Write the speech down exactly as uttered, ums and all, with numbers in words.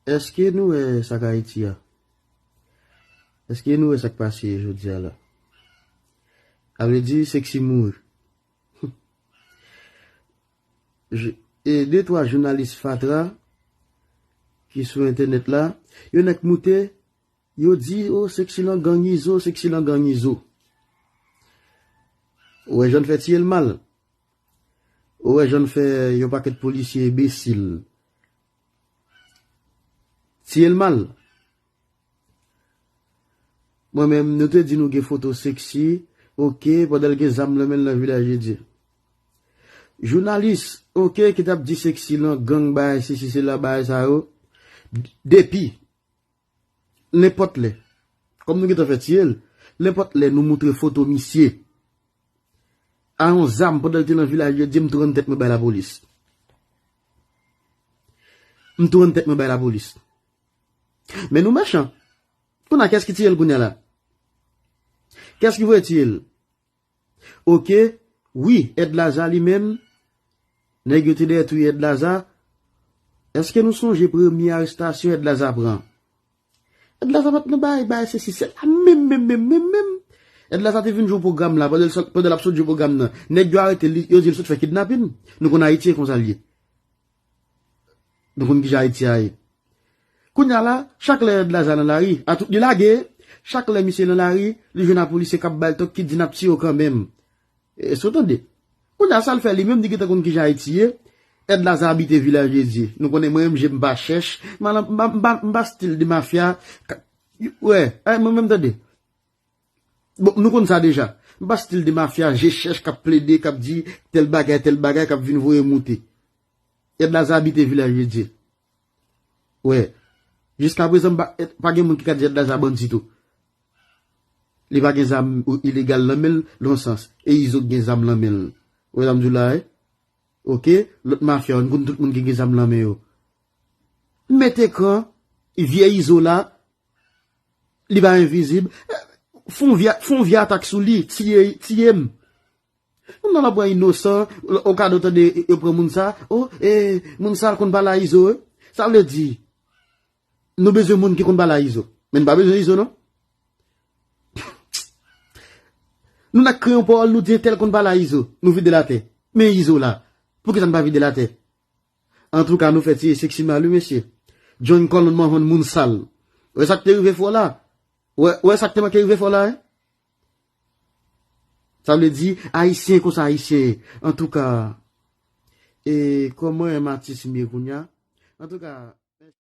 Èske nou wè sa k Ayiti a? Èske nou wè sa k pase jodi a la? Sa vle di, Sexy mouri. Je- E de twa jounalis fatra ki sou entènèt la, yo nèk moute, yo di, "O, Sexy lan gang Izo, Sexy lan gang Izo." Ou wè jan n fè tiye l mal. Ou wè jan n fè yon pakèt polisye enbesil tiye l mal. Mwen menm, nou te di nou gen foto Sexy, oke, pandan l gen zam nan men l nan Vilaj de Dye. Jounalis, oke, ki t ap di Sexy lan gang, bagay sesi sela, bagay sa yo. Depi, nenpòt lè, kòm nou gentan fè tiye l, nenpòt lè nou moutre foto misye a yon zam pandan l te nan Vilaj de Dye, m tou rann tèt mwen bay lapolis. M tou rann tèt mwen bay lapolis. Men nou mechan. Kounye a, kiyès ki tiye l kounye a la? Kiyès ki voye tiye l? Oke, wi, Èd Laza li menm, nèg yo te dèyè touye Èd Laza. Èske nou sonje premye arestasyon Èd Laza pran? Èd Laza pa t nan bay, bay sesi, sela menm, menm, menm, menm, menm. Èd Laza te vin jwe pwogram la, pandan l sot, pandan l ap sot jwe pwogram nan. Nèg yo arete li, yo di l sot fè kidnapin. Nou konn Ayiti e konsa l ye. Nou konn kijan Ayiti a ye. Kounye a la, chak lè Èd Laza nan lari, a tout li lage, chak lè misye nan lari, li jwenn a polisye k ap ba l tòk ki di n ap tiye w kanmenm. Èske w tande? Kounye a, sa l fè li menm, li gentan konn kijan Ayiti ye. Èd Laza abite Vilaj de Dye. Nou konnen mwen menm, je m pa chèch, m pa, m pa, m pa, m pa stil de mafya. Ka- Wè, ay, mwen menm tande. Bon, nou konn sa deja. M pa stil de mafya, je chèch k ap plede, k ap di tèl bagay, tèl bagay, k ap vin voye moute. Èd Laza abite Vilaj de Dye. Wè. Jiskaprezan, m pa, pa gen moun ki ka di Èd Laza bandi tou. Li pa gen zam ilegal nan men l, nan yon sans. E Izo k gen zam nan men l. Ou wè sa m di w la, wi? Oke? Lòt mafya yo, nou konn tout moun ki gen zam nan men yo. Met ekran, vye Izo la, li pa envizib. Fè yon vye, fè yon vye atak sou li, tiye, tiye m. Moun nan la pran inosan, o ka do tande yo pran moun sa, o, e, moun sa l konn pale a Izo, wi. Sa vle di, nou bezwen moun ki konn pale a Izo. Men n pa bezwen Izo, non. Nou nan kreye yon pawòl, nou di entèl konn pale a Izo, nou vide l atè. Men Izo la, poukisa n pa vide l atè? Antouka, nou fè tiye Sexy mal, wi, mesye. John Colonne Mahon moun sal. Wè sa k te rive fè w la? Wè, wè sa k te manke rive fè w la, wi? Sa vle di, Ayisyen konsa Ayisyen ye. Antouka, e, kòman Matis m ye kounye a? Antouka,